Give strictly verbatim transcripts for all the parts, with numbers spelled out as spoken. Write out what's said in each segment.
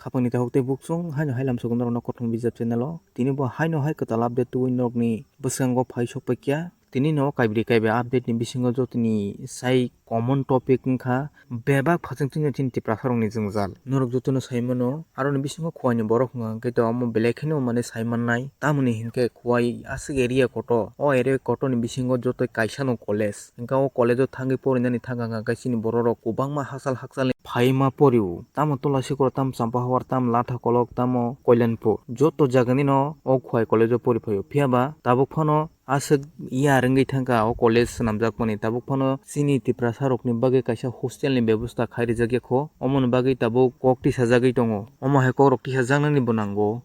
Khapangni takhuk tei buksong haino hai lamsogo norokno Kothoma Bijap channel o. Tini bo haino hai kwtal update tubui norokni bwskango phai sokpaikha. Tini no kaibri kaiba update ni bisingo jotoni sai common topic wngkha bebak phaisingtwino chini Tiprasarokni jwngjal. Norok jotono saimano, aroni bisingo Khowai ni borok hwnka hwnkhe to omo belai kheno mane saimannai. Tamoni hinkhe Khowai aswk area kotor. O area kotorni bisingo jotoi kaisano college. Hwnkhe o college o thangwi porinani thangkha hwnkhe chini bororok kwbangma hakchal hakchalni phaima porio. Tamo Tulasikoro, tamo Champahawar, tamo Lathakolok, tamo Koilanpur. Joto jaganino o Khowai college o pori phaio. Phiyaba tabuk phano aswk yar wngwi thangkha o college swnamjakmani. Tabuk phano chini Tiprasarokni bagwi kaisa hostel ni bebosta khai rijak ya kho. Omoni bagwi tabuk kok tisajagwi tongo. Omo hai kokrok tisajaknani bo nango.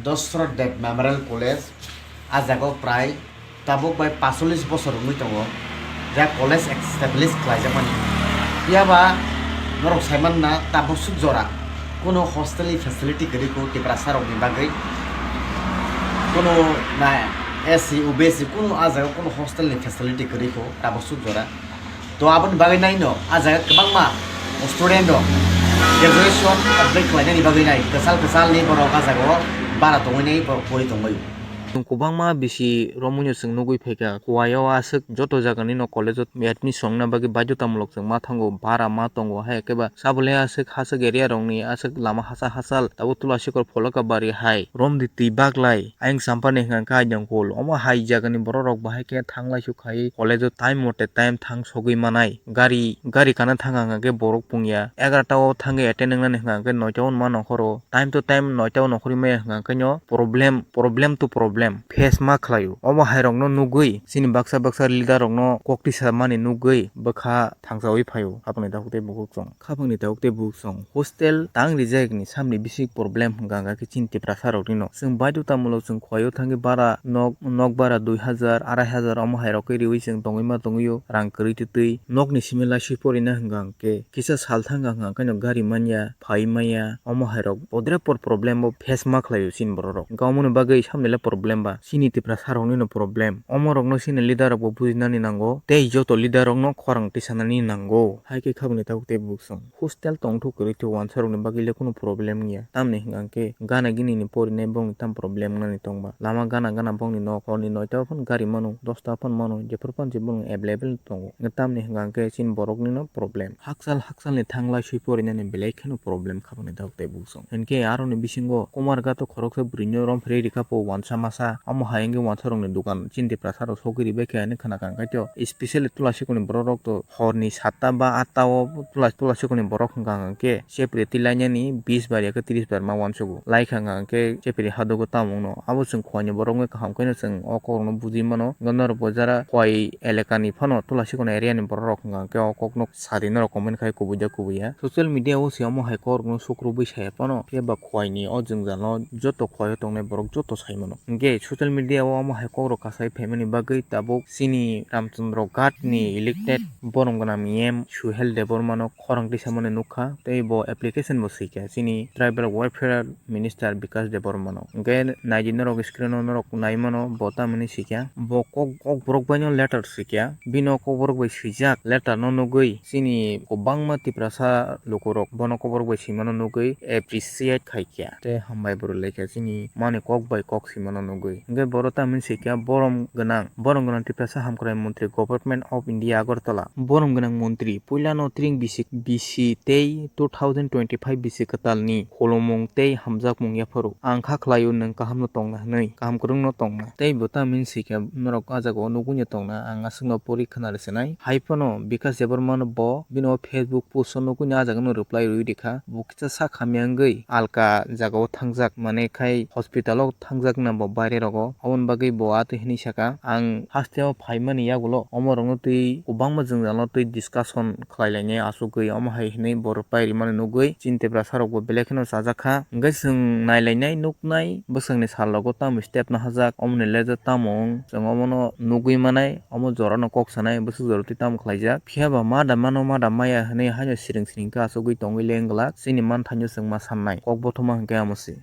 Dasarath Deb Memorial College, a jaga o prai tabuk bai paisolish bosor wngwi tongo, je college establish khlaijakmani. Phiyaba norok saimanna tabuk suk jora kunu hostel ni facility kwrwi kho Tiprasa rokni bagwi. Kunu na A C, U B C, kunu a jaga kunu hostel ni facility kwrwi kho tabuk suk jora. To aboni bagwi nai no, a jaga kwbangma student rok graduation complete khlainani bagwi nai kwchal kwchal ni borok a jaga o bara tongwi nai borok pori tongbai. Chwng kwbangma bisi romwi no chwng nugwi phaikha, Khowai o aswk joto jaga ni no college o admission wngna bagwi baidhota mulok chwng ma thango, bara ma tongo, hai khe ba sabole aswk haswk area rok ni aswk lama hachal hachal tabuk Tulasikor Pholokabari hai romdi twi baglai ayang sampani hwnkha khe aidang kul. Omo hai jaga ni borok rok bahai khe thanglai su khai college o time mote time thang sogwi manai. Gari, gari kana thang hwnkha khe borok pungya. Egarta o thangwi attend wngnani hwnkha khe noita o nokha nokhoro. Time to time noita o nokhorwi maya hwnkha khe no problem, problem to problem face ma khlaio. Omo hai rokno nugwi chini baksa baksa leader rokno kok tisa mani nugwi bwkha thangsawi phaio. Aboni dakhuk tei bukhuk chwng. Khapangni tabuk tei buksong hostel tang rijak ni samni bisik problem hwnkha hwnkha khe chini Tiprasa rok rino. Chwng baidhota mulok chwng Khowai o thangwi bara nok, nok bara dui hajar, arai hajar omo hai rok khe riwi chwng tongwi ma tongwi o rang kwrwi twtwi nokni simi laiswi porina hwnkha hwnkhe kisa sal thangkha hwnkha hwnkhe no gari manya, phai manya omo hai rok podre por problem o face ma khlaio chini borok rok. Hwnkhe omo ni bagwi samni le problem ba chini Tiprasa rok ni no problem. Omo rok no chini leader rok bo bujinani nango tei joto leader rok no khorang tisanani nango. Hai khe khapangni tabuk tei buksong. Hostel tongthok kwrwi twi wansa rokni bagwi le kunu problem wngya. Tamni hwnkha khe gana gini ni porinai bongni tam problem wngnani tongba. Lama gana gana bongni nok horni noita o phano gari mano, dosta o phano mano, jephuru phano se bongni available tongo. Tamni hwnkha khe chini borok ni no problem. Hakchal hakchal ni thanglai swi porinani belai kheno problem khapangni tabuk tei buksong. Hinkhe aroni bisingo Kumarghat o khoroksa bwrwi no romphri rikha po wansa masa. Omo hai wngwi wansa rokni dukan chini Tiprasa rok sogwi ribai khe ani khna kha khe to. Specially Tulasikor ni borok rok to horni satta ba atta o Tula-, Tulasikor ni borok hwnkha hwnkha khe chepri twi lainani bis bar ya khe tris bar ma uansugo. Lai kha hwnkha khe chepri hadugo tamo wngno. Abo chwng Khowai ni borok wngwi kaham khe no chwng o kok rok no bujui mano. Norok bo jara Khowai elaka ni phano Tulasikor ni area ni borok rok hwnkha khe o kok no sadi norok comment khai kubui da kubui ya. Social media o se omo hai kok rok no sukrubui saya phano phiya ba Khowai ni o jwngjal no joto Khowai o tongnai borok joto sai mano. Hinkhe social media o omo hai kok rok kasai phaimani bagwi tabuk chini Ramchandra Ghat ni elected borom gwnang M M Suhel Debbarma no khorang tisamani nukha tei bo application bo swikha chini tribal welfare minister Bikash Debbarma no. Hinkhe naidi norok screen o norok nai mano bo tamoni swikha bo kok, kokborok bai no letter swikha bini o kokborok bai swijak letter no nugwi chini kwbangma Tiprasa lukurok bono kokborok bai swimano nugwi appreciate khaikha tei hambai bo rwlaikha chini mani kok bai kok swimano nugwi. Hinkhe boro tamoni swikha borom gwnang, borom gwnang Tiprasa Hamkrai Montri, Government of India, Agartala. Borom gwnang montri puilano tring bisi, bisi tei two thousand twenty-five bisi kwtalni khulumung tei hamjakmung yapharo ang kha khlaio nwng kahamno tongna hwnwi, kaham kwrwngno tongna. Tei bo tamoni swikha norok a jagao nugwino tongna, ang aswkno pori khna rwchwnai. Hai phano Bikash Debbarma no bo bini o Facebook post o nugwino a jagano reply rwwi rikha. Bo kisa sak hamya wngwi alka jagao thangjak, mane khai hospital o thangjak na bo baire rogo. Aboni bagwi bo a twi hwnwi saka, ang haste o phaimani yagulo omo rokno twi kwbangma jwngjal no twi discussion khlai lainai achugwi, omo hai hwnwi bo reply rimani nugwi chini Tiprasa rok bo belai kheno chajak kha. Hwnkhe chwng nai lainai nuknai bwswkni sal rogo tamo step no hajak, omoni le je tamo wng, chwng omono nugwi manai, omo jora no kok sanai, bwswk jora twi tamo khlaijak. Phiya ba ma da mano, ma da maya hwnwi haino siring siring khe achugwi tongwi le wng glak, chini manthaino chwng ma sannai, kok bothoma hwnkhe amo se.